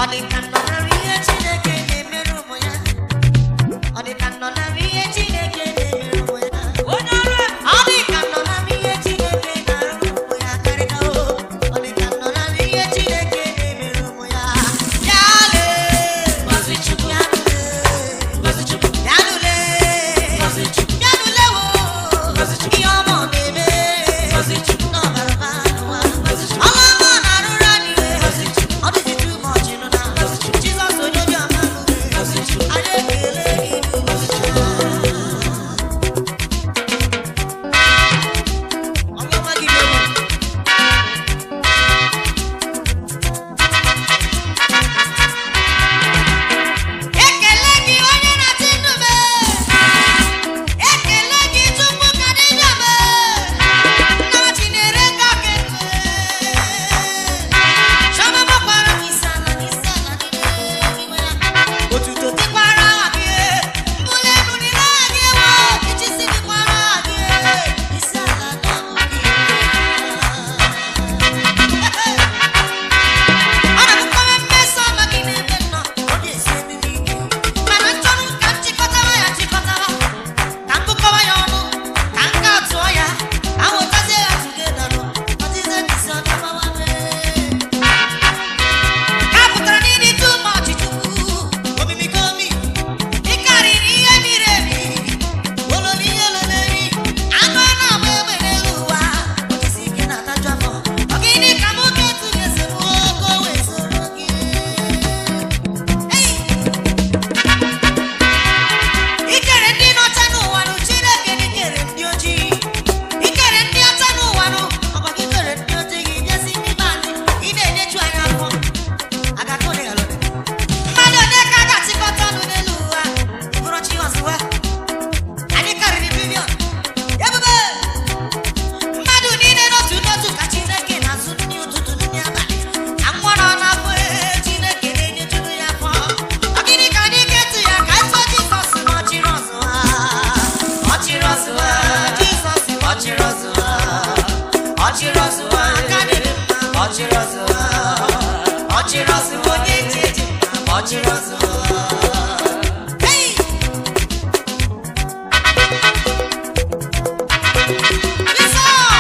Ọ dị ka nọ nara ihe Chineke na-emere ụmụ ya. Ọ dị ka nọ nara ihe Chineke na-emere ụmụ ya. Onye ọrụ ebube. Ọ dị ka nọ nara ihe Chineke na-arụ ụmụ ya karịa o. Ọ dị ka nọ nara ihe Chineke na-emere ụmụ ya. Ya lee. Ngọzi Chukwu. Ya lee. Ngọzi Chukwu. Ya lee. Ngọzi Chukwu. Ya lee wo. Ngọzi Chukwu. Ihe ọma ọ na-eme. Ngọzi Chukwu. N'ọbara ụba n'ụwa. Ngọzi Chukwu. Ọrụ ọma ọ na-arụrụ anyị. Ngọzi Chukwu. Ọ dịzi too much nụ na. Ngọzi Chukwu. Jizọs onye obiọma bụ. Ngọzi Chukwu. Anyị ekele gị Ngọzi Chukwu. Ọrụ ọma gị dị egwu. Ekele gị onye na-achị ndụ m. Ekele gị Chukwu ka dibịa m. Nna Chinyere ka kele. Chiọma gbakwara m isi ala n'isi ala n'ime ya. Otuto dịkwara gị. Mbuli elu dịrị gị ewo. Ichisi dịkwara gị. Isi ala n'ọnụ gị. Ọ na-abụkwa mmeso ọma gị n'ebe m nọ, ọ ga-esi emiri ike. Mana m chọrọ ka m chịkọtawa ya chịkọtawa, ka m gụkọwa ya ọnụ, ka m gaa tụọ ya, ka m wetazie ya together nụ, ọ dịzie ka isi ọ dịgbawa mee. Ka pụtara n'ịdị too much Chukwu, omimi ka omi, ị karịrị ihe miri emi, ololo ihe ololori, anụ a na-agba egbe n'elu ụwa, osisi ike na-ataju afọ. Ọ gịnị ka mụ ga-etu ga-esi mụ ka o wee soro gị? Ei! Ikere ndị nọcha n'ụwa nụ, Chineke gị kere ndị ojii. Ikere ndị ọcha n'ụwa nụ, ọkwa gị kere ndị ojii gị nyezi ndị be anyị, ị na-enyeju anyị afọ. Agakọ dị alụ dị. Mmadụ ole ka a ga-achịkọta ọnụ n'elu ụwa? Ị bụrụ chi ọzụwa. Anyị karịrị bilion. Ebube! Mmadụ niile n'otu n'otu ka Chineke na-azụ nri ụtụtụ nri abalị. Anwụrụ na-afọ ee, Chineke na-enyejuru ya afọ. Ọ gịnị ka anyị ga-etu ya ka afọ Jizọs na ọchịrị ọzụwa? Ọchịrị ọzụwa, Jizọs ọchịrị ọzụwa. Ọchịrị ọzụwa, aka na-eme mma. Ọchịrị ọzụwa. Ọchịrị ọzụwa, onye eji eji mma. Ọchịrị ọzụwa. Hey! Jizọs!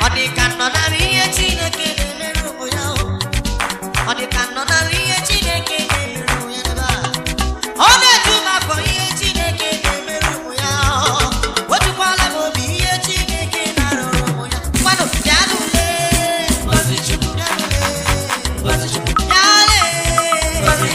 Ọ dị ka nọ nara ihe Chineke na-emere ụmụ ya o. Ọ dị ka nọ nara ihe Chineke na-emere ụmụ ya n'ebe a. Ọ na-eju m afọ ihe Chineke na-emere ụmụ ya o. O jukwala m obi ihe Chineke na-arụrụ ụmụ ya. Mmadụ bịa n'ule. Ngọzi Chukwu. Bịa n'ule. Ngọzi Chukwu. Bịa lee. Ngọzi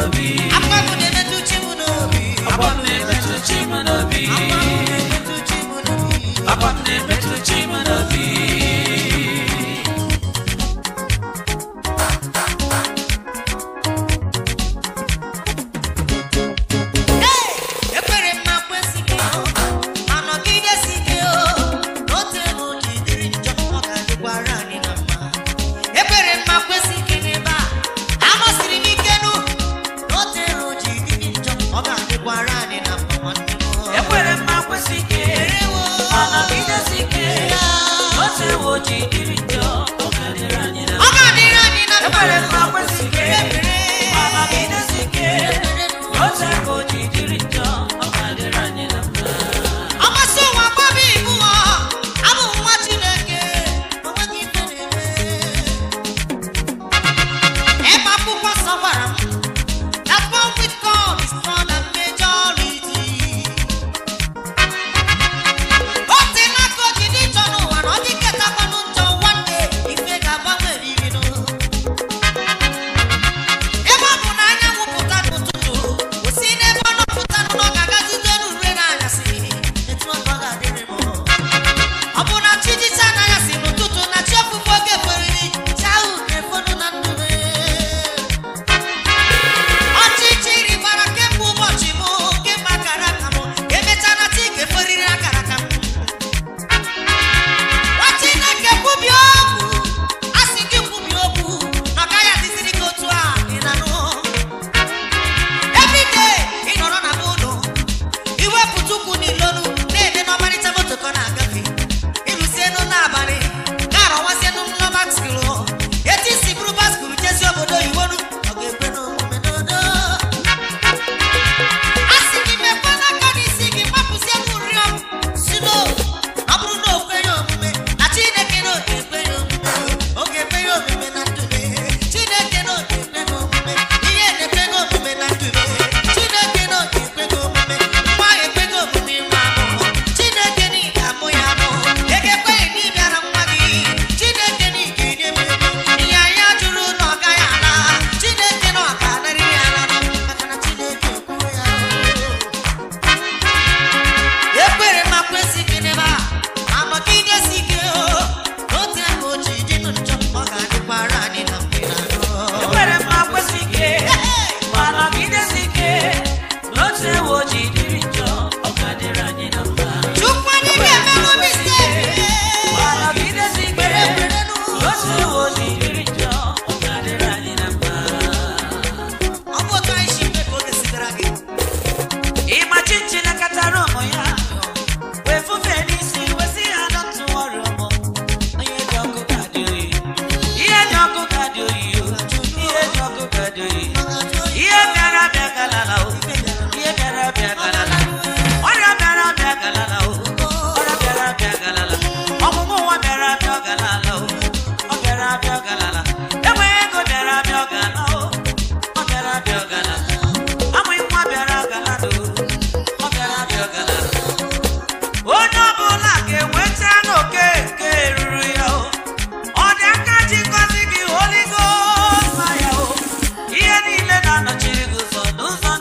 n'obi. Akwa m na-emetụ chi m n'obi. Akwa m na-emetụ chi m n'obi. Akwa m na-emetụ chi m n'obi. Akwa m na-emetụ chi m n'obi. Hey! Ekwere m ma kwesị gị o, ma nọgidesi ike o, n'otu ebe o ji dịrị njọ, ọ ga-adịkwara anyị na mma. Ekwere m ma kwesị ike n'ebe a, amasịrị m ike nụ, n'otu ebe o ji dịrị njọ, ọ ga-adịkwara anyị na mma nwanne m. Ekwere m ma kwesị ike, Erewo. ma nọgidesi ike, n'otu ewu ji dịrị njọ, ọ ga-adịrị anyị na Ọ mma. ga-adịrị anyị na mma. Ekwere m ma kwesị ike, Ekpere. ma nọgidesi ike, n'otu ewu ji dịrị njọ, ọ ga-adịrị anyị na mma. Ọmasị ụwa gbaba ibu ọ, abụ nwa Chineke, o nweghị ife na-eme. Ebe akwụkwọ nsọ gwara m, that one with God is more than majority. O teela aka o ji dị njọ n'ụwa na ọ dị ketakwanụ njọ one day, ife ga-agbanwe riri Ebe ọ bụ na anyanwụ pụta n'ụtụtụ, o si n'ebe ọ nọpụta n'ụlọ ga-agazite n'ure n'anyasị. Etu ọ ga-adịrị m. Ọ bụ na chi jicha n'anyasị n'ụtụtụ na chi ọfụfụ oge feriri, chi ahụ ga-efonu na ndụ m. Ọchịchịrị gbara kemgbe ụbọchị m, kemgbe akara aka m, emechaa na chi ga-eferiri akara aka m. Nwa Chineke kwubie okwu, a sị gị kwubie okwu, na ọ gaghị adịziri gị otu a ị na-anụ. Every day ị nọrọ na n'ụlọ, iwepụta ụkwụ n'ilolu na-ede n'ọmarịcha moto ka ọ na-agafe. Ịrụzienụ n'abalị, na-arọwazienụ nlọ baskụlụ. Etu isi buru baskụlụ jezi obodo oyibo nụ, ọ ga-ekwe n'omume n'udo. A sị gị mekwa n'aka n'isi gị mapụzie n'ụrịọ si no ọ bụrụ na o kweghị omume na Chineke na oge ekweghị omume oge ekweghị omume na ndụ Chineke na oge ekweghị omume ihe na-ekweghị omume na ndụ Chineke na oge ekweghị omume nwa ekweghị omume ịma amụ Chineke na ị ga-amụ ya amụ ego ekweghị na ị bịara nwa gị Chineke na ị ga-enye m ego ihe anyị jụrụ na ọ gaghị ala Chineke na ọ ga-anarị ya ala maka na Chineke ekwuo ya ekwere m akwesị gị n'ebe a ma nọgidesi ike o n'otu aka o ji dị njọ ọ ga-adịkwara anyị na mgbe na-anụ Ekwere m ma kwesị ike, ma nọgidesi ike, n'otu ewu ji dịrị njọ, ọ ga-adịrị anyị na mma. Chukwu anyị ga-emenwu mistake Ma nọgidesi ike, Kwere kwere nụ. n'otu ewu ji dịrị njọ, ọ ga-adịrị anyị na mma. Ọ bụ otu anyị si mee ka oge sitere gị Ịma chinchin katara ụmụ ya, wee fufee n'isi, wee sị ha don't worry ụmụ. Onye dị ọkụ ka dị oyi. Ihe dị ọkụ ka dị oyi o. Ihe dị ọkụ ka dị oyi. Ihe bịara abịa galala o. Ihe bịara abịa galala. Ọrịa bịara abịa galala o. Ọrịa bịara abịa galala. Ọmụmụ nwa bịara abịa ọ galala o. Ọ bịara abịa ọ galala. Enweghị ego bịara abịa ọ gala o. Ọ bịara abịa ọ galala. Amụghị nwa bịara galala o. Ọ bịara abịa ọ galala. Onye ọbụla ga-enweta n'oke nke ruru ya o. Ọ dị aka ji ngọzi gị Holy Ghost fire o. Ihe niile na-anọchiri gị ụzọ n'ụzọ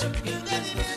Chukwu.